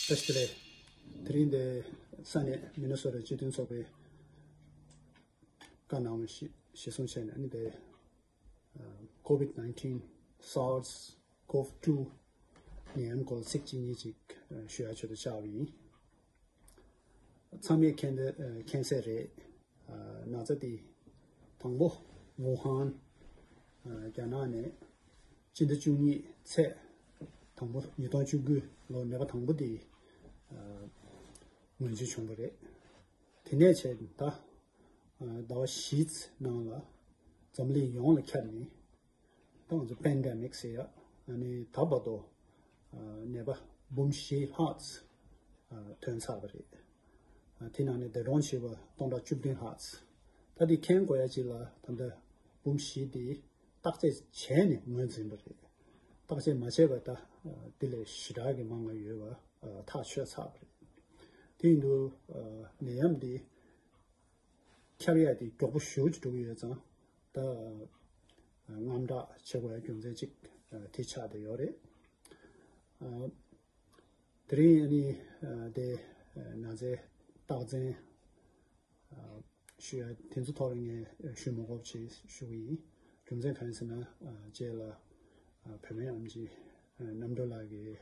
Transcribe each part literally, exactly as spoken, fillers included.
བཀྲ་ཤིས་བདེ་ལེགས། དེ་རིང་འདི་ས་གནས་མི་ནི་སོ་ཊ་སྤྱི་མཐུན་ཚོགས་པའི་བཀའ་གནང་བ་གཞི་བཟུང་བྱས་ནས་ཨ་ནི་འདི་COVID nineteen SARS-CoV two ནད་ཡམས་སྐོར་ཚིག་གཅིག་གཉིས་ཅིག་ཞུ་ཡ་ཆེད་དུ་བཅར་བ་ཡིན། ཚང་མས་མཁྱེན་འདི་མཁྱེན་གསལ་རེད། ན་ཚ་འདི་དང་པོ་ཝུ་ཧན་རྒྱ་ནག་ནས་སྤྱི་ཟླ་བཅུ་གཉིས་ཚེས་དང་པོ་ཉིས་སྟོང་བཅུ་དགུ་ལོ་ནད་པ་དང་པོ་འདི་ངོས་འཛིན་བྱུང་བ་རེད། དེ་ནས་བྱས་ད་ཟླ་བ་བཞིའི་ནང་ལ་འཛམ་གླིང་ཡོངས་ལ་ཁྱབ་ནས། ད་ང་ཚོ་པེན་ཌེ་མིག་ཟེར་ཡ་ཨ་ནི་ད་བར་དུ་ནད་པ་འབུམ་བཞི་ལྷག་ཐོན་ཚར་བ་རེད། དེ་ནང་ནས་འདས་གྲོངས་བྱས་པ་སྟོང་ཕྲག་བཅུ་བདུན་ལྷག་ད་དེ་མཁྱེན་དགོས་ཡ་ཅིག་ལ་ད་ལྟ་འབུམ་བཞི་དེ་བརྟག་དཔྱད་བྱས་ནས་ངོས་འཛིན་པ་རེད། བརྟག་དཔྱད་མ་བྱས་པ་ད་དེ་ལས་ཞེ་དྲག་གི་མང་བ་ཡོད་པ་ཐག་ཆོད་ཚར་བ་རེད། དེ་ཡིན་དུས་ནད་ཡམས་འདི་ཁྱབ་ཡ་དེ་མགྱོགས་པོ་ཞེ་པོ་ཅིག་འགྲོ་གི་ཡོད་ཙང་ད་དངངས་སྐྲག་བྱེད་དགོས་ཡ་རྒྱུ་མཚན་གཅིག་དེ་ཆགས་བསྡད་ཡོད་རེད། དེ་རིང་ཨ་ནི་དེ་ན་ཚའི་རྟགས་མཚན་ཞུ་ཡ་དེ་ཚོ་ཐོག་ལ་ངས་ཞུ་མ་དགོས་པ་ཞིག་ཞུ་གི་ཡིན། རྒྱུ་མཚན་གང་ཡིན་ཟེར་ན་རྗེས་ལ་བུད་མེད་ཨེམ་ཆི་རྣམ་གྲོལ་ལགས་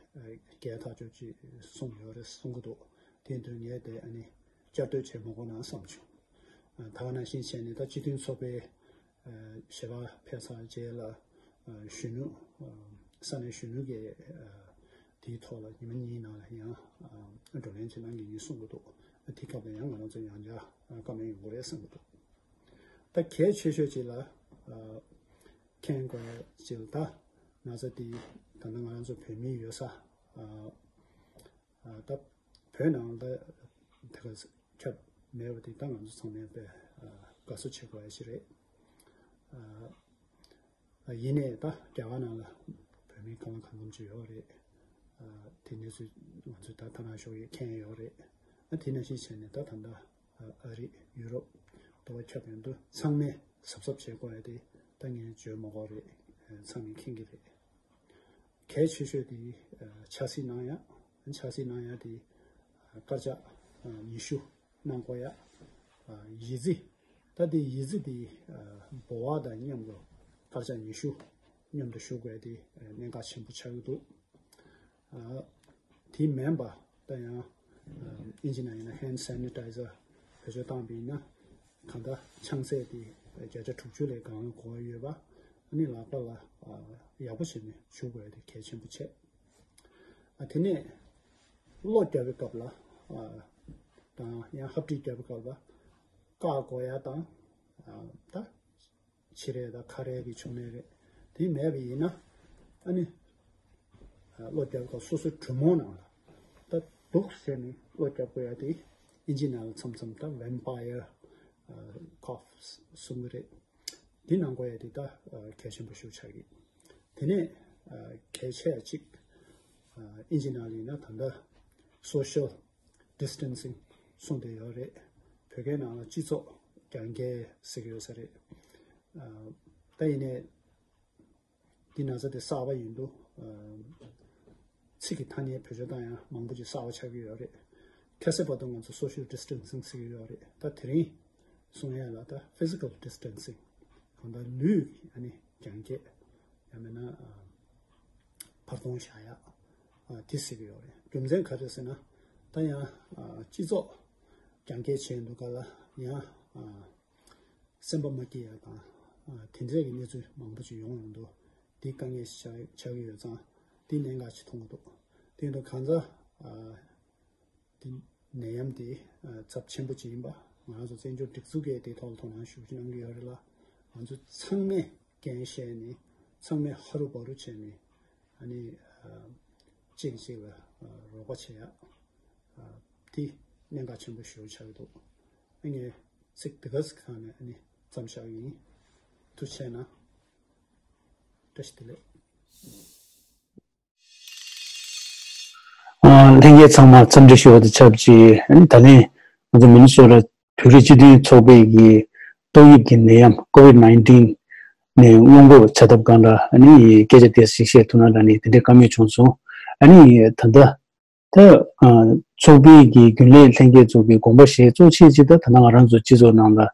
ཀྱིས་རྒྱལ་ཐག་ཆོད་ཅིག་གསུངས་ཡོད་རེད་གསུང་གི་འདུག་དེ་དུས་ངས་དེ་ཨ་ནི་བསྐྱར་ཟློས་བྱེད་མ་དགོས་ན་བསམ་བྱུང་། ད་ག་ནང་བཞིན་བྱས་ནས་ད་སྤྱི་མཐུན་ཚོགས་པའི་ཞལ་པར་ཕེབས་ཚར་རྗེས་ལ་གཞོན་ནུ་ས་གནས་གཞོན་ནུ་གིས་དེའི་ཐོག་ལ་ཉི་མ་གཉིས་ནང་ལ་ཡང་བགྲོ་གླེང་ཅིག་གནང་གི་ཡིན་གསུང་གི་འདུག་དེ་སྐབས་ལ་ཡང་ང་རང་ཚོ་ཡང་བསྐྱར་བཀའ་མོལ་ཡོང་གི་རེད་བསམ་གི་འདུག་ད་གལ་ཆེ་ཤོས་ཅིག་ལ་མཁྱེན་དགོས་ཅིག་ལ་ད་ན་ཚ་དེ་ད་ལྟ་ང་རང་ཚོ་བོད་མི་ཡོད་ས་ད་བོད་ནང་ལ་དེ་ག་ཁྱབ་མེད་པ་དེ་ད་ང་ཚོ་ཚང་མས་དཔེ་དགའ་བསུ་བྱེད་དགོས་ཡ་ཞིག་རེད། ཡིན་ནའི་ད་རྒྱ་གར་ནང་ལ་བོད་མི་གང་ལ་གང་འཚམ་ཅིག་ཡོད་རེད། དེ་གནས་ཚུལ་ང་ཚོས་ད་ཐ་ན་ཤོག་ཡོད་མཁན་ཡོད་རེད། དེ་ནང་བཞིན་བྱས་ནས་ད་ད་ལྟ་ཨ་རི་ཡུ་རོབ་ལྟ་བུ་ཁྱབ་ཡོང་དུས་ཚང་མས་གཟབ་གཟབ་བྱེད་དགོས་ཡ་དེ་ད་ངས་བརྗོད་མ་དགོས་རེད། ཚང་མས་མཁྱེན་གྱི་རེད། གལ་ཆེ་ཤོས་དེ་ཆབ་སྲིད་ནང་ཡ་ཆབ་སྲིད་ནང་ཡ་དེ་དཀར་ཆག་ཉི་ཤུ་གནང་དགོས་ཡ། ཡི་ཙི་ད་དེ་ཡི་ཙི་དེ་འབོ་བ་དང་མཉམ་དུ་དཀར་ཆག་ཉི་ཤུ་མཉམ་དུ་ཞུ་དགོས་དེ་གནད་འགག་ཆེན་པོ་ཆགས་ཀྱི་འདུག་དེ་མིན་པ་ད་ཡང་ཨིན་ཇི་ནང་ཡིན་ན་ཧེན་ཌི་སེ་ནི་ཊའི་ཛར་བེད་སྤྱོད་བཏང་པ་ཡིན་ན་གང་ལྟར་ཆང་ས་དེ་བརྒྱ་ཆ་དྲུག་ཅུ་ལས་གང་གོ་བ་ཡོད་པ་ཨ་ནི་ལག་པ་ལ་ཡག་པོ་བྱས་ནས་ཞུ་དགོས་དེ་གལ་ཆེན་པོ་ཆེ། ཨ་དེ་ནས་གློ་རྒྱག་པའི་སྐབས་ལ་དང་ཡང་ཧབ་ཏི་རྒྱག་པའི་སྐབས་ལ་བཀག་དགོས་ཡ་དང་ད་ཕྱི་རེད་དང་ཁ་རེད་ཀྱི་བྱུང་ནས་རེད། དེ་མེད་པ་ཡིན་ན་ཨ་ནི་གློ་རྒྱག་སྐབས་སོ་སོའི་གྲུ་མོ་ནང་ལ་ད་འདུག་ཟེར་ནས་གློ་རྒྱག་དགོས་ཡ་དེ་ཨིན་ཇི་ནང་ལ་མཚམས་མཚམས་ད་ཝེམ་པ་ཡར་ཀོབ་གསུང་གི་རེད། འདི་གནང་དགོས་ཡ་དེ་ད་གལ་ཆེན་པོ་ཞིག་ཆགས་ཀྱི། དེ་ནས་གལ་ཆེ་ཡ་གཅིག་ཨིན་ཇི་ནང་ལ་ཡིན་ན་ད་ལྟ་སོ་ཤལ་ཌི་སི་ཊན་སིང་གསུངས་བསྡད་ཡོད་རེད། བོད་སྐད་ནང་ལ་སྤྱི་ཚོགས་རྒྱང་བསྐྱལ་ཟེར་གྱི་ཡོད་ས་རེད། ད་ཡིན་ནའི་འདི་ན་ཚ་དེ་གསར་པ་ཡིན་འདུག་ཚིག་གི་ཐ་སྙད་བེད་སྤྱོད་བཏང་ཡང་མང་པོ་ཅིག་གསར་པ་ཆགས་ཀྱི་ཡོད་རེད། ཁ་སང་བར་དུ་ང་ཚོ་སོ་ཤལ་ཌི་སི་ཊན་སིང་ཟེར་གྱི་ཡོད་རེད། ད་དེ་རིང་གསུང་ཡ་ལ་ད་ཕི་ཟི་ཀལ་ཌི་སི་ཊན་སིང་གང་ལྟར་ལུས་ཀྱི་ཨ་ནི་རྒྱང་བསྐྱལ་ཡང་མིན་ན་བར་སྟོང་བཞག་ཡ་དེ་ཟེར་གྱི་ཡོད་རེད། རྒྱུ་མཚན་ག་རེ་ཟེར་ན་ད་ཡང་སྤྱི་ཚོགས་རྒྱང་བསྐྱལ་བྱས་འདུག་ག་ལ་ཡང་སེམས་པ་མ་སྐྱིད་ཡ་དང་དེ་འདྲས་ཀྱི་གནས་ཚུལ་མང་པོ་ཅིག་ཡོང་ཡོང་འདུག་འདི་དཀའ་ངལ་ཞིག་ཆགས་ཆགས་ཀྱི་ཡོད་ཙང་འདི་གནད་འགག་ཅིག་མཐོང་གི་འདུག་དེ་ཡིན་དུས་གང་ཟག་འདི་ནད་ཡམས་དེ་ཚབས་ཆེན་པོ་ཅིག་ཡིན་པ་ང་རང་ཚོ་བཙན་བྱོལ་སྒྲིག་འཛུགས་ཀྱིས་དེའི་ཐོག་ལ་དོ་སྣང་ཤུགས་ཆེ་གནང་གི་ཡོད་རེད་ལ། ང་ཚོ་ཚང་མས་འགན་བཞེས་ནས་ཚང་མས་ཧ་རུ་བ་རུ་བྱས་ནས་ཨ་ནི་གཅིག་གིས་གཅིག་ལ་རོགས་པ་བྱེད་ཡ་དེ་གནད་འགག་ཆེན་པོ་ཞེ་པོ་ཆགས་ཀྱི་འདུག་ཨ་ངས་ཚིག་དེ་ག་ཚིག་ཁ་ནས་ཨ་ནི་མཚམས་བཞག་གི་ཡིན། ཐུགས་རྗེ་གནང་། བཀྲ་ཤིས་བདེ་ལེགས། ལྷན་རྒྱས་ཚང་མ་འཚམས་འདྲི་ཞུ་བ་དང་ཆབས་ཅིག་ཨ་ནི་ད་ལན་ང་ཚོ་མི་ནི་སོ་ཊ་བོད་རིགས་སྤྱི་མཐུན་ཚོགས་པའི་གི་ཏོག་དབྱིབས་ཀྱི་ནད་ཡམས་ཀོ་ཝིཌ་ནའིན་ཊིན་ནས་སྔོན་འགོག་བྱ་ཐབས་སྒང་ལ་ཨ་ནི་སྐད་ཆ་ཏོག་ཙམ་བཤད་ཐུབ་ན་ལབ་ནས་དེ་འདྲའི་བཀའ་མོལ་བྱུང་སོང་། ཨ་ནི་ད་ལྟ་ ད་ཚོགས་པའི་གི་རྒྱུན་ལས་ལྷན་རྒྱས་ཚོ་གི་དགོངས་པ་བཞེས་གཙོ་ཆེ་ཅིག་ད་ད་ལྟ་ང་རང་ཚོ་སྤྱི་ཚོགས་ནང་ལ་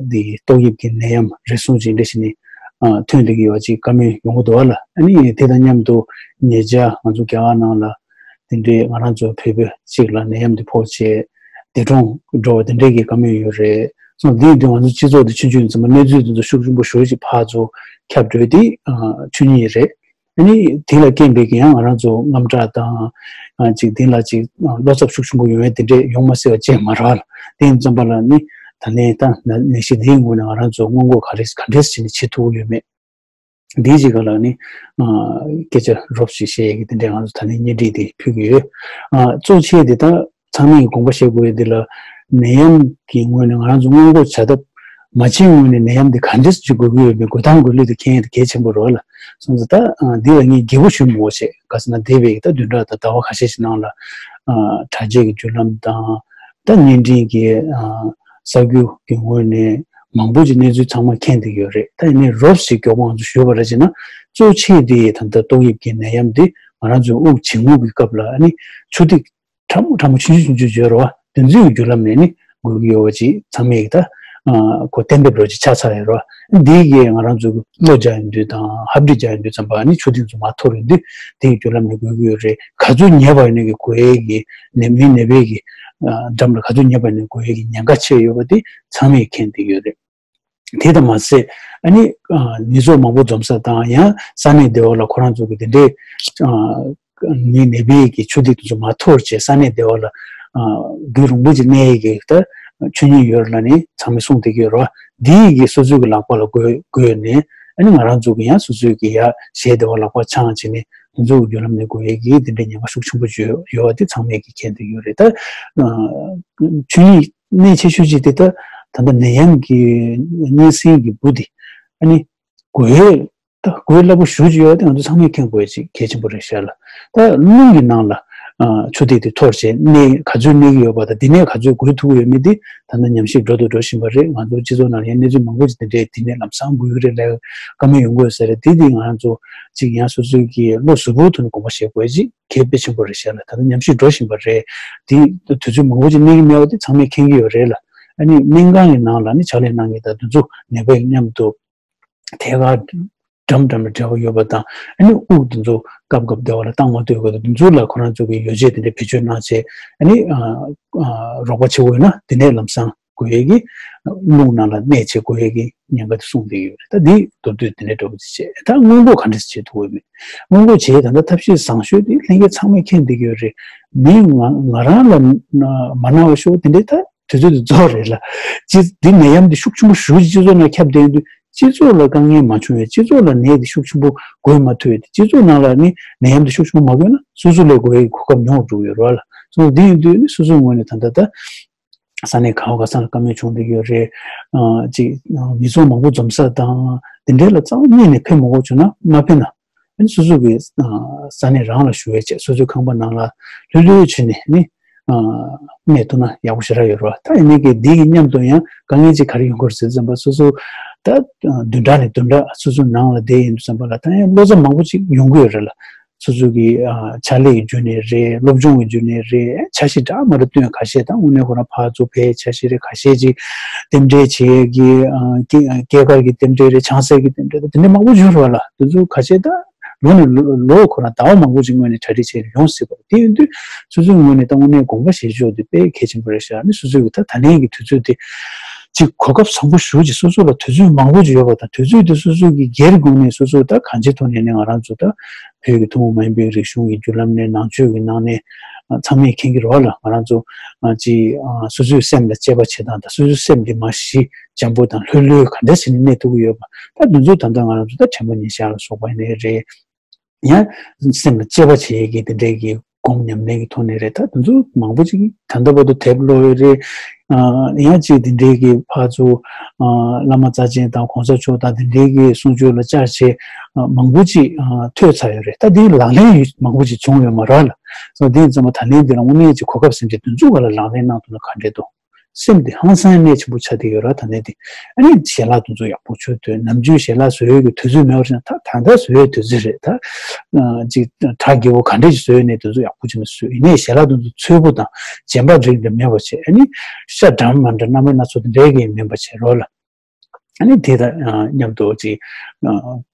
འདི་ཏོག་དབྱིབས་ཀྱི་ནད་ཡམས་རེ་ཟུང་ཅིག་འདྲ་ཞིག་ནས་ཐོན་བསྡད་ཀྱི་ཡོད་ཅིག་བཀའ་མོལ་ཡོང་གི་འདུག་བ་ལ། ཨ་ནི་དེ་དང་མཉམ་དུ་ཉེ་ཆར་ང་ཚོ་རྒྱ་གར་ནང་ལ་དེ་འདྲའི་ང་རང་ཚོ་བོད་པ་གཅིག་ལ་ནད་ཡམས་དེ་ཕོག་བྱས་འདས་གྲོངས་འགྲོ་བ་དེ་འདྲའི་གི་བཀའ་མོལ་ཡོད་རེད། སོང་དེའི་དུས་ང་ཚོ་སྤྱི་ཚོགས་དེ་ཆུང་ཆུང་ཙམ་པ་གནས་ཚུལ་དེ་ཚོ་ཤུགས་ཆེན་པོ་ཞེ་ཅིག་ཕར་ཚུར་ཁྱབ་འགྲོ་དེ་ཆོས་ཉིད་རེད། ཨ་ནི་དེ་ལ་རྐྱེན་པས་ཀྱི་ཡང་ང་རང་ཚོ་དངངས་སྐྲག་དང་ཅིག་དེ་ལ་ཅིག་བློ་འཚབ་ཤུགས་ཆེན་པོ་ཡོང་བའི་དེ་འདྲས་ཡོང་མ་སྲིད་པ་བཅས་མ་རག་ལ། དེ་ཡིན་ཙམ་པ་ལ་ནི་ད་ནས་ད་ནད་གཞི་དེའི་ངོས་ནས་ང་རང་ཚོ་སྔོན་འགོག་ག་རེ་ག་འདྲས་བྱས་ནས་བྱེད་ཐུབ་ཀྱི་ཡོད་མེད། འདིའི་གཅིག་ག་ལ་ནི་སྐད་ཆ་རོབ་ཞིག་བཤད་ཡས་ཀྱི་དེ་འདྲའི་ང་ཚོ་ད་ནས་བརྙན་འཕྲིན་དེ་ཕུལ་གྱི་ཡོད། གཙོ་ཆེ་དེ་ད་ཚང་མས་དགོངས་པ་བཞེས་དགོས་ཡས་དེ་ལ་ནད་ཡམས་ཀྱི་ངོས་ནས་ང་རང་ཚོ་སྔོན་འགོག་བྱ་ཐབས་མ་བྱས་སྔོན་ནས་ནད་ཡམས་དེ་ག་འདྲས་ཅིག་འགོས་ཀྱི་ཡོད་མེད་འགོས་སྟངས་འགོས་ལུགས་དེ་མཁྱེན་ཡས་དེ་གལ་ཆེན་པོ་རེད་ལ། སོང་ཙང་ད་འདི་ལ་ངས་དགྱེས་པོ་ཞུ་མི་འོ་ཞེས་ག་ཟེར་ན་འདས་པའི་ད་བདུན་ཕྲག་དང་ཟླ་བ་ཁ་ཤས་ཤིག་ནང་ལ་དྲ་རྒྱའི་བརྒྱུད་ལམ་དང་ད་བརྙན་འཕྲིན་གྱི་གསར་འགྱུར་གྱི་ངོས་ནས་མང་པོ་ཅིག་གནས་ཚུལ་ཚང་མ་མཁྱེན་བསྡད་ཡོད་རེད། ད་ཡིན་ནའི་རོབ་ཞིག་མགྱོགས་པོ་ང་ཚོ་ཞུས་པ་རེད་ཅེ་ན། གཙོ་ཆེ་དེ་ད་ལྟ་ཏོག་དབྱིབས་ཀྱི་ནད་ཡམས་དེ་ང་རང་ཚོའི་དབུགས་འབྱིན་རྔུབ་ཀྱི་སྐབས་ལ་ཨ་ནི་ཆུ་ཐིགས་ཕྲ་མོ་ཕྲ་མོ་ཆུང་ཆུང་ཆུང་ཆུང་ཡོད་རེད་བ། དེ་ཚོའི་བརྒྱུད་ལམ་ནས་ནི་འགོས་ཀྱི་ཡོད་པ་ཅིག་ཚང་མས་ད་གོ་གཏན་འབེབས་རོགས་ཅིག་ཆགས་ཚར་ཡོད་རེད་བ། འདི་གས་ང་རང་ཚོ་གི་གློ་རྒྱག་ཡོང་དུས་དང་ཧབ་སྦྲིད་རྒྱག་ཡོང་དུས་ཙམ་པ་ནི་ཆུ་ཐིགས་ཚོ་མར་འཐོར་ཡོང་དུས་དེའི་བརྒྱུད་ལམ་ནས་འགོས་ཀྱི་ཡོད་རེད། ག་ཚོད་ཉེ་བ་ཡིན་ནའི་གི་འགོས་ཡས་ཀྱི་ནད་མི་ནད་པའི་གི་འགྲམ་ལ་ག་ཚོད་ཉེ་བ་ཡིན་ནའི་འགོས་ཡས་ཀྱི་ཉེན་ཁ་ཆེ་ཡོད་པ་དེ་ཚང་མས་མཁྱེན་བསྡད་ཡོད་རེད། དེ་ལྟ་མ་ཟད་ཨ་ནི་ནད་ཚོགས་མང་པོ་འཛོམས་ས་དང་ཡང་ས་གནས་སྡེ་བ་ལ་ཁོ་རང་ཚོ་གི་དེ་འདྲའི་ནད་ནད་པའི་གི་ཆུ་ཐིགས་དེ་ཚོ་མ་འཐོར་བྱས་ས་གནས་སྡེ་བ་ལ་རྒྱུན་རིང་པོ་ཅིག་གནས་ཡས་ཀྱི་ད་ཆོས་ཉིད་ཡོད་ལ་ནི་ཚང་མས་གསུངས་བསྡད་ཀྱི་ཡོད་རེད་བ། འདི་ཡི་གི་སོ་སོའི་གི་ལག་པ་ལ་འགོས་འགོས་ནས་ཨ་ནི་ང་རང་ཚོ་གི་ཡང་སོ་སོའི་གི་ཡ་གཞས་སྡེ་བ་ལག་པ་འཆང་བྱས་ནས་དེ་ཚོ་གི་བརྒྱུད་ལམ་ནས་འགོས་ཡས་ཀྱི་དེ་འདྲའི་ཉེན་ཁ་ཤུགས་ཆེན་པོ་ཅིག་ཡོད་ཡོད་པ་དེ་ཚང་མས་ཀྱི་མཁྱེན་བསྡད་ཡོད་རེད། ད་ཆོས་ཉིད་གནད་ཆེ་ཤོས་ཅིག་དེ་ད་ད་ལྟ་ནད་ཡམས་ཀྱི་གཉན་སྲིན་གྱི་འབུ་དེ་ཨ་ནི་འགོས་ཡས་ད་འགོས་སླ་པོ་ཞེ་ཅིག་ཡོད་པ་དེ་ང་ཚོ་ཚང་མས་མཁྱེན་དགོས་ཡས་ཅིག་གལ་ཆེན་པོ་རེད་ཤག་ལ། ད་རླུང་གི་ནང་ལ་ཆུ་ཐིགས་དེ་འཐོར་བྱས་གནས་ག་ཚོད་གནས་ཀྱི་ཡོད་པ་དང་དེ་ནས་ག་ཚོད་འགོས་ཐུབ་ཀྱི་ཡོད་མེད་དེ་ད་ལྟ་ཉམས་ཞིབ་འགྲོ་དང་འགྲོ་བཞིན་པ་རེད། ང་ཚོ་སྤྱི་ཚོགས་ནང་ལ་ཡང་གནས་ཚུལ་མང་པོ་ཅིག་དེ་འདྲས་དེ་ནས་ལམ་སང་འགོས་ཀྱི་རེད་ལབ་བཀའ་མོལ་ཡོང་གི་ཡོད་ས་རེད། དེ་དེ་ང་ཚོ་ཅིག་ཡང་སོ་སོའི་གི་བློ་གཟུ་བོའི་ཐོག་ནས་དགོངས་པ་བཞེས་དགོས་ཡས་ཅིག་གལ་དཔེ་ཆེན་པོ་རེད་ཤག་ལ། ད་ལྟ་ཉམས་ཞིབ་འགྲོ་བཞིན་པ་རེད། དེ་དུས་ཚོད་མང་པོ་ཅིག་གནས་ཀྱི་མེད་པ་དེ་ཚང་མས་མཁྱེན་གྱི་ཡོད་རེད་ལ། ཨ་ནི་སྨན་ཁང་གི་ནང་ལ་ནི་ཕྱག་ལས་གནང་མཁན་དང་དེ་ཚོ་ནད་པའི་མཉམ་དུ་ཐད་ཀར་འགྲམ་འགྲམ་ལ་འབྲེལ་བ་ཡོད་པ་དང་ཨ་ནི་དབུགས་དེ་ཚོ་སྐབས་སྐབས་བདེ་བ་ལ་བཏང་མ་ཐུབ་པ་དང་དེ་ཚོ་ལ་ཁོ་རང་ཚོ་གི་ཡོ་བྱད་དེ་འདྲ་བེད་སྤྱོད་གནང་བྱས་ཨ་ནི་རོགས་པ་བྱེད་དགོས་ན་དེ་ནས་ལམ་སང་དགོས་ཡས་ཀྱི་རླུང་ནང་ལ་གནས་བྱེད་དགོས་ཡས་ཀྱི་ཉེན་ཁ་དེ་གསུངས་བསྡད་ཡོད་རེད། ད་འདི་མདོར་བསྡུས་དེ་འདྲའི་འདྲ་པོ་ཅིག་བྱས། ད་སྔོན་འགོག་ག་འདྲ་ཞིག་བྱེད་ཐུབ་ཀྱི་མེད། སྔོན་འགོག་བྱེད་ད་ལྟ་ཐབས་ཤེས་བཟང་ཤོས་དེ་ལྷན་རྒྱས་ཚང་མས་མཁྱེན་བསྡད་ཀྱི་ཡོད་རེད། མི་ང་ང་རང་ལ་མ་ན་བ་ཤོག་དེ་འདྲའི་ད་དུས་ཚོད་དེ་རྫོགས་རེད་ལ། ཅི་འདི་ནད་ཡམས་འདི་ཤུགས་ཆེན་པོ་ཞེ་ཅིག་སྤྱི་ཚོགས་ནང་ཁྱབ་བསྡད་དུས་སྤྱི་ཚོགས་ལ་དཀའ་ངལ་མ་བྱུང་བའི་སྤྱི་ཚོགས་ལ་ནད་འདི་ཤུགས་ཆེན་པོ་འགོས་མ་ཐུབ་པའི་སྤྱི་ཚོགས་ནང་ལ་ནི་ནད་ཡམས་འདི་ཤུགས་ཆེན་པོ་མ་འགོས་ན་སོ་སོ་ལ་འགོས་ཡའི་གོ་སྐབས་ཉུང་བ་འགྲོ་གི་ཡོད་རེད་ལ། སོ་འདི་ཡིན་དུས་ནི་སོ་སོའི་ངོས་ནས་ད་ལྟ་ད། ས་གནས་གང་བ་ག་ས་ལ་བཀའ་མོལ་བྱུང་བསྡད་ཡོད་རེད། ཨ་ཅིག་མི་ཚོགས་མང་པོ་འཛོམས་ས་དང་དེ་འདྲའི་ལ་རྩ་བ་ཉིད་ནས་ཕེབས་མ་དགོས་བྱུང་ན་མ་ཕེབས་ན་ཨ་ནི་སོ་སོ་གི་ས་གནས་རང་ལ་བཞུགས་ཡས་བྱས་སོ་སོའི་ཁང་པ་ནང་ལ་ལྷོད་ལྷོད་བྱས་ནས་ནི་གནས་ཐུབ་ན་ཡག་པོ་ཞེ་དྲག་ཡོད་རེད་བ། ད་ཡིན་ནའི་གི་འདི་གི་མཉམ་དུ་ཡང་དཀའ་ངལ་ཅིག་ག་རེ་ཡོང་གི་རེད་ཟེར་ཙམ་པ་སོ་སོ་ད་བདུན་ཕྲག་ནས་བདུན་ཕྲག་སོ་སོ་ནང་ལ་བསྡད་ཡིན་དུས་ཙམ་པ་ལ་ད་ཡང་བློ་འཚབ་མང་པོ་ཅིག་ཡོང་གི་ཡོད་རེད་ལ། སོ་སོ་གི་ཕྱག་ལས་ཀྱི་བརྒྱུད་ནས་རེད། སློབ་སྦྱོང་གི་བརྒྱུད་ནས་རེད། འཆར་གཞི་འདྲ་མི་འདྲ་བཏོན། ཁ་ཤས་ད་དངོས་གནས་ཁོ་རང་ཕར་ཚུར་ཕེབས་འཆར་གཞི་རེད། ཁ་ཤས་ཅིག་རྟེན་འབྲེལ་བྱེད་ཀྱི་སྐྱེས་སྐྱེས་སྐར་གྱི་རྟེན་འབྲེལ་རེད། ཆང་སའི་གི་རྟེན་འབྲེལ་དང་དེ་འདྲ་མང་པོ་ཡོད་རེད་བ་ལ། དེ་ཚོ་ཁ་ཤས་ད་ལོ་ནས་ལོ་ལོ་ཁོ་རང་ཟླ་བ་མང་པོ་ཅིག་སྔོན་ནས་གྲ་སྒྲིག་བྱས་ནས་ཡོང་སྲིད་པ་རེད། དེ་ཡིན་དུས་སོ་སོའི་ངོས་ནས་ད་དངོས་གནས་དགོངས་པ་བཞེས་ཕྱོགས་དེ་དཔེ་གལ་ཆེན་པོ་རེད་ཤག་ནི་སོ་སོའི་གི་ད་ད་ལན་གྱི་དུས་ཚོད་དེ་ཅིག་གོ་སྐབས་བཟང་པོ་ཞེ་ཅིག་སོ་སོ་ལ་དུས་ཚོད་མང་པོ་ཅིག་ཡོད་པ་དང་དུས་ཚོད་དེ་སོ་སོ་གི་སྒེར་སྒོ་ནས་སོ་སོ་ད་གང་ཅིའི་ཐོག་ནས་ནི་ང་རང་ཚོ་ད་བོད་ཀྱི་ཐུན་མོང་མ་ཡིན་པའི་རིག་གཞུང་གི་བརྒྱུད་ལམ་ནས་ནང་ཆོས་ཀྱི་ནང་ནས་ཚང་མས་མཁྱེན་གྱི་རེད་བ་ལ། ང་རང་ཚོ་ཅིག་སོ་སོའི་སེམས་ལ་གཅེས་པ་བྱེད་སྟངས་དང་སོ་སོའི་སེམས་དེ་མ་ཞི་འཇམ་པོ་དང་ལྷོད་ལྷོད་ག་འདྲ་བྱས་ནས་གནས་ཐུབ་ཀྱི་ཡོད་པ། ད་དེ་ཚོ་ད་ལྟ་ང་རང་ཚོ་ད་དྲན་པ་ཉེར་བཞག་ལ་སོགས་པ་ཡིན་ནའི་རེད། ཡང་སེམས་ལ་གཅེས་པ་བྱེད་ཡས་ཀྱི་དེ་འདྲའི་གི་སྒོམ་ཉམས་ལེན་གྱི་ཐོག་ནས་རེད། ད་དེ་ཚོ་མང་པོ་ཅིག་ད་ལྟ་བར་དུ་དེབ་ཀློག་ཡོད་རེད། ཡང་ཅིག་དེ་འདྲའི་གི་ཕར་ཚུར་བླ་མ་རྩ་ཆེན་དང་གོང་ས་མཆོག་དང་དེ་འདྲའི་གི་གསུང་ཆོས་ལ་བཅར་བྱས་མང་པོ་ཅིག་ཐོས་ཚར་ཡོད་རེད། ད་དེ་ལག་ལེན་ཡོད་མང་པོ་ཅིག་བྱུང་ཡོད་མ་རེད་ལ། སོ་དེ་ཡིན་ཙང་མ་ད་ལན་དེ་ལ་དངོས་གནས་ཅིག་གོ་སྐབས་ཟིན་བྱས་དེ་ཚོ་ག་ལ་ལག་ལེན་གནང་ཐུབ་ན་ག་འདྲས་འདུག་སེམས་དེ་ཧང་སང་གནད་ཆེན་པོ་ཆགས་བསྡད་ཡོད་ར། ད་ནས་དེ་ཨ་ནི་ཞལ་ལག་དེ་ཚོ་ཡག་པོ་མཆོད་དུས། ནམ་རྒྱུན་ཞལ་ལག་བཟོ་ཡས་ཀྱི་དུས་ཚོད་མེད་པ་ཞིག་ན་ད་ད་ལྟ་བཟོ་ཡས་དུས་ཚོད་རེད། ད་ཅིག་གྲ་རྒྱས་པོ་ག་འདྲས་ཞིག་བཟོ་ཡས་ནས་དེ་ཚོ་ཡག་པོ་བྱས་ནས་བཟོས། ཡིན་ནའི་ཞལ་ལག་དེ་ཚོ་འཚོལ་པོ་དང་རྗེན་པ་རིགས་འདྲ་མེད་པ་བྱས། ཨ་ནི་ཤ་འདྲ་མ་འདྲ་སྣ་མིན་སྣ་ཚོགས་དེ་འདྲས་ཀྱི་མིན་པ་བྱས་རོགས་ལ། ཨ་ནི་དེ་དང་མཉམ་དུ་ཅིག་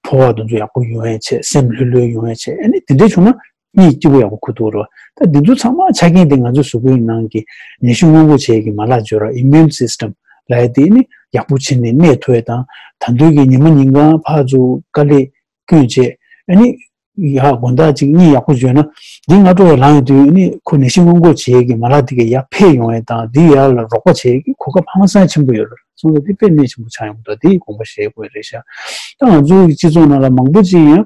ཕོ་བ་དེ་ཚོ་ཡག་པོ་ཡོང་ཡས་བྱས། སེམས་ལྷོད་ལྷོད་ཡོང་ཡས་བྱས། ཨ་ནི་དེ་འདྲས་བྱུང་ན་གཉིད་སྐྱིད་པོ་ཡག་པོ་ཁུག་ཐུབ་རོགས། ད་འདི་ཚོ་ཚང་མ་ཆ་རྐྱེན་དེ་ང་ཚོའི་གཟུགས་པོའི་ནང་གི་ནད་གཞི་སྔོན་འགོག་བྱེད་ཀྱི་མ་ལག་བརྗོད་ར། Immune System ལབ་ཡས་དེ་ནི་ཡག་པོ་བྱས་ནས་གནས་ཐུབ་ཡས་དང་། ད་དུང་གི་ཉི་མ་ཉིན་གང་ཕར་ཚུར་དཀའ་ལས་བསྐྱོན་བྱས། ཨ་ནི་ཡ་དགོང་དག་ཅིག་གཉིད་ཡག་པོ་བྱས་ན་འདི་སྔ་དྲོ་ལ་ལངས་ཡོང་དུས་ཨ་ནི་ཁོ་ནད་གཞི་སྔོན་འགོག་བྱེད་ཀྱི་མ་ལག་དེ་ག་ཡར་འཕེལ་ཡོང་ཡས་དང་། འདི་ཡར་ལ་རོགས་པ་བྱེད་ཀྱི་གོ་སྐབས་ཧང་སང་ཆེན་པོ་ཡོད་རེད། སོང་ཙང་འདི་དཔེ་གནད་ཆེན་པོ་ཆགས་ཡོང་གི་འདུག་འདི་དགོངས་པ་བཞེས་དགོས་རེད་ཤག་ད་ང་ཚོའི་སྤྱི་ཚོགས་ནང་ལ་མང་པོ་ཅིག་ཡང་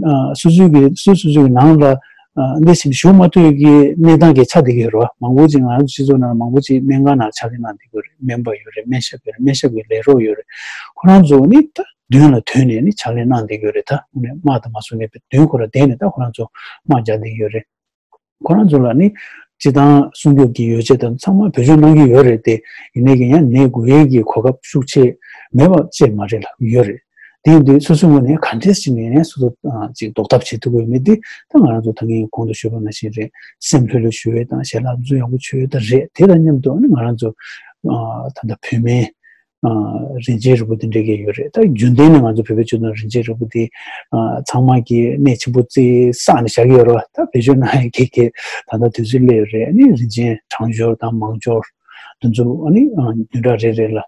ཨ་སོ་སོའི་གི་སོ་སོ་སོའི་གི་ནང་ལ་ཨ་འདི་བཞིན་བཞུགས་མ་ཐུབ་ཀྱི་གནས་སྟངས་ཀྱི་ཆགས་བསྡད་ཀྱི་ཡོད་རེད་བ། མང་པོ་ཅིག་ང་ཚོ་སྤྱི་ཚོགས་ནང་ལ་མང་པོ་ཅིག་སྨན་ཁང་ནང་ཕྱག་ལས་གནང་བསྡད་ཀྱི་ཡོད་རེད། སྨན་པ་ཡོད་རེད། སྨན་ཞབས་ཡོད་རེད། སྨན་ཞབས་ཀྱི་ལས་རོགས་ཡོད་རེད། ཁོ་རང་ཚོ་ནི་ད་མདུན་ལ་ཐོན་ནས་ནི་ཕྱག་ལས་གནང་བསྡད་ཀྱི་ཡོད་རེད། ད་དངོས་གནས་དམག་དང་མ་སོང་ནས་མདུན་ཁོ་རང་བསྡད་ནས་ད་ཁོ་རང་ཚོ་དམག་རྒྱག་བསྡད་ཀྱི་ཡོད་རེད། ཁོ་རང་ཚོ་ལ་ནི་སྤྱི་བཏང་སྲུང་སྐྱོབ་ཀྱི་ཡོ་བྱད་དང་ཚང་མ་བེད་སྤྱོད་གནང་གི་ཡོད་རེད་དེ། ཡིན་ནའི་ཀྱང་ཡང་ནད་འགོས་ཡས་ཀྱི་གོ་སྐབས་ཤུགས་ཆེ་མེད་པ་ཅིག་མ་རེད་ལ་ཡོད་རེད། དེ་ཡིན་དུས་སོ་སོའི་ངོས་ནས་ག་འདྲས་ཅིག་ནས་ནས་སོ་སོ་ཨ་ཅིག་ཟློག་ཐབས་བྱེད་ཐུབ་ཀྱི་ཡོད་མེད་དེ། ད་ང་རང་ཚོ་ད་གིན་གོང་དུ་ཞུས་པ་ནང་བཞིན་རེད། སེམས་ལྷོད་ལྷོད་ཞུ་ཡས་དང་ཞལ་ལག་འཛུགས་ཡག་པོ་མཆོད་ཡས་ད་རེད། དེ་དང་མཉམ་དུ་ཨ་ནི་ང་རང་ཚོ་ཨ་ད་ལྟ་བོད་སྨན་ཨ་རིན་ཆེན་རིལ་བུ་དེ་འདྲ་གི་ཡོད་རེད། ད་རྒྱུན་ལྡན་ནས་ང་ཚོ་བོད་པའི་སྤྱི་ཚོགས་ནང་རིན་ཆེན་རིལ་བུ་དེ་ཨ་ཚང་མ་གིས་གནད་ཆེན་པོ་བརྩི་བསགས་ནས་བཞག་གི་ཡོད་རེད་བ། ད་བེད་སྤྱོད་གནང་ཡས་ཀྱི་གི་ད་ལྟ་དུས་ཚོད་སླེབས་ཡོད་རེད། ཨ་ནི་རིན་ཆེན་གྲང་སྦྱོར་དང་མང་སྦྱོར་དེ་ཚོ་ཨ་ནི་ཨ་བདུན་ཕྲག་རེ་རེ་ལ་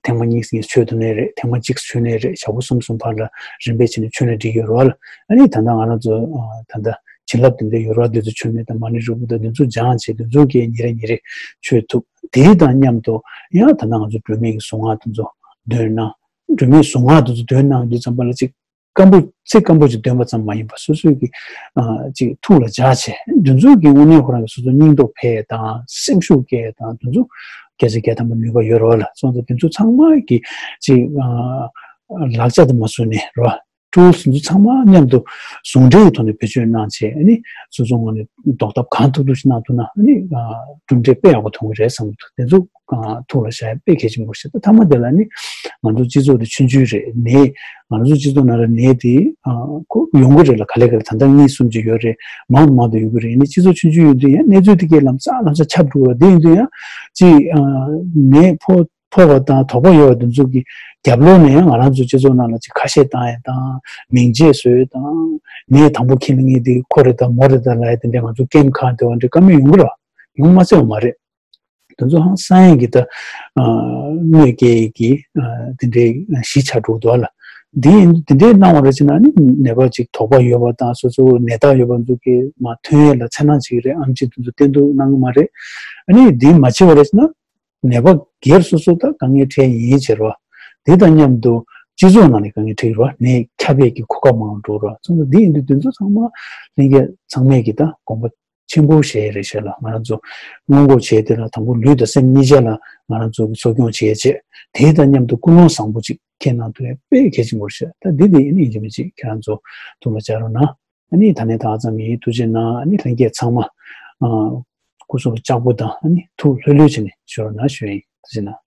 ཐེངས་མ་གཉིས་གཉིས་མཆོད་ཐུབ་ནའི་རེད། ཐེངས་མ་གཅིག་མཆོད་ནའི་རེད། ཞག་པོ་གསུམ་གསུམ་བར་ལ་རིམ་པས་བྱས་ནས་མཆོད་ནའི་འགྲིག་གི་ཡོད་རེད་བ་ལ། ཨ་ནི་ད་ལྟ་ང་རང་ཚོ་ཨ་ད་ལྟ་བྱིན་རླབས་དེ་འདྲ་ཡོད་རེད་བ། དེ་ཚོ་མཆོད་ནའི་དང་མ་ཎི་རིལ་བུ་དང་དེ་ཚོ་སྦྱངས་བྱས་དེ་ཚོ་གི་ཉིན་རེ་ཉིན་རེ་མཆོད་ཐུབ། དེ་དང་མཉམ་དུ་ཡང་ད་ལྟ་ང་ཚོ་སྒྲོལ་མའི་གི་གཟུངས་སྔགས་དེ་ཚོ་འདོན་ན། སྒྲོལ་མའི་གཟུངས་སྔགས་དེ་ཚོ་འདོན་གནང་དུས་ཙམ་པ་ལ་ཅིག་སྐམ་པོ་ཚིག་སྐམ་པོ་ཅིག་འདོན་པ་ཙམ་མ་ཡིན་པར་སོ་སོའི་གི་ཨ་ཅིག་ཐུགས་ལ་འཇགས་བྱས། དེ་ཚོ་གི་དངོས་གནས་ཁོ་རང་གི་སོ་སོ་སྙིང་སྟོབས་འཕེལ་དང་སེམས་ཤུགས་སྐྱེད་དང་དེ་ཚོ་བརྒྱ་ཆ་བརྒྱ་ཐམ་པ་ནུས་པ་ཡོད་རེད་བ་ལ། སོང་ཙང་དེ་ཚོ་ཚང་མ་གི་ཅིག་ཨ་ལག་ཆ་དེ་མ་བཟུང་ནས་རེད་བ། ཊུལ་སི་དེ་ཚོ་ཚང་མ་མཉམ་དུ་ཟུང་འབྲེལ་གྱི་ཐོག་ནས་བེད་སྤྱོད་གནང་བྱས། ཨ་ནི་སོ་སོ་ངོས་ནས་ཟློག་ཐབས་གང་ཐུབ་ཐུབ་ཞིག་གནང་ཐུབ་ན་ཨ་ནི་ཨ་གྲུབ་འབྲས་དཔེ་ཡག་པོ་ཐོན་གི་རེད་བསམ་གི་འདུག་དེ་ཚོ་ཨ་ཐུགས་ལ་བཞག་ཡ་དཔེ་གལ་ཆེན་པོ་རེད་ཤག་ད་མཐའ་མ་དེ་ལ་ནི་ང་ཚོ་སྤྱི་ཚོགས་དེ་ཆུང་ཆུང་རེད། ནད་ང་ཚོ་སྤྱི་ཚོགས་ནང་ལ་ནད་དེ་ཨ་ཁོ་ཡོང་གི་རེད་ལ། ག་ལེ་ག་ལེ་ད་ལྟ་གཉིས་གསུམ་ཅིག་ཡོད་རེད། མང་དུ་མང་དུ་ཡོང་གི་རེད། ཡིན་ནའི་སྤྱི་ཚོགས་ཆུང་ཆུང་ཡོད་དུས་ཡང་གནས་ཚུལ་དེ་གའི་ལམ་སང་ལམ་སང་ཁྱབ་འགྲོ་གི་རེད། དེ་ཡིན་དུས་ཡང་ཅིག་ཨ་ནད་ཕོག་ཕོག་པ་དང་དོགས་པ་ཡོད་པ་དེ་ཚོ་གི་རྒྱབ་ལོགས་ནས་ཡང་ང་རང་ཚོ་སྤྱི་ཚོགས་ནང་ལ་ཅིག་ཁ་ཤས་བཏང་ཡས་དང་མིང་ཆད་བཟོ་ཡས་དང་། ངས་དང་པོ་ཁྱེར་ནས་ངས་དེ་ཁོ་རེད་ད་མོ་རེད་ད་ལབ་ཡས་དེ་འདྲས་ང་ཚོ་སྐེམ་གང་དེ་བ་འདྲས་བཀའ་མོལ་ཡོང་གི་རེད་བ། ཡོང་མ་སྲིད་པ་མ་རེད། དེ་ཚོ་ཧང་སང་ཡས་ཀྱི་ད་ཨ་གནོད་སྐྱེལ་ཡས་ཀྱི་ཨ་དེ་འདྲའི་གཞི་ཆགས་འགྲོ་གི་འདུག་བ་ལ། དེ་ཡིན་དེ་འདྲའི་གནང་བ་རེད་ཅེ་ན་ནི་ནད་པ་ཅིག་དོགས་པ་ཡོད་པ་དང་སོ་སོ་ནད་རྟགས་ཡོད་པ་ཚོ་གི་མར་ཐོན་ཡས་ལ་འཚེར་སྣང་བྱེད་ཀྱི་རེད། ཨེམ་ཆི་དེ་ཚོ་བསྟེན་གཏུགས་གནང་གི་མ་རེད། ཨ་ནི་དེ་མ་བྱས་པ་རེད་ཅེ་ན། ནད་པ་སྒེར་སོ་སོ་ད་དཀའ་ངལ་འཕྲད་ཡིན་ཟེར་བ། དེ་དང་མཉམ་དུ་སྤྱི་ཚོགས་ནང་ནས་དཀའ་ངལ་འཕྲད་ཡོད་བ། ནད་ཁྱབ་ཡས་ཀྱི་གོ་སྐབས་མང་པོ་འགྲོ་ར། ཚང་མ་འདི་ཡིན་དུས་དེ་ཚོ་ཚང་མ་ལྷན་རྒྱས་ཚང་མས་ཀྱི་ད་དགོངས་པ་ཆེན་པོ་བཞེས་རེད་ཤག་ལ། ང་རང་ཚོ་སྔོན་འགོག་བྱས་དེ་ལ་དང་པོ་ལུས་དང་སེམས་གཉིས་ཆ་ལ་ང་རང་ཚོ་གི་གསོ་སྐྱོང་བྱས་བྱས། དེ་དང་མཉམ་དུ་ཀུན་སློང་བཟང་པོ་ཅིག་འཁྱེར་གནང་ཐུབ་ཡས་དཔེ་གལ་ཆེན་པོ་རེད་ཤག་ད་འདི་དེ་ཡིན་ནི་ཡིན་གཅིག་མིན་གཅིག་ཁྱེད་རང་ཚོ་ཐུགས་ལ་འཇགས་རོགས་གནང་། ཨ་ནི་ད་ནས་ད་ག་ཙམ་ཡིན། ཐུགས་རྗེ་གནང་། ཨ་ནི་ལྷན་རྒྱས་ཚང་མ་ཨ་སྐུ་གཟུགས་ལ་ལྕགས་པོ་དང་ཨ་ནི་ཐུགས་ལྷོད་ལྷོད་བྱས་ནས་བཞུགས་རོགས་གནང་ཞུ་ཡིན། ཐུགས་རྗེ་གནང་།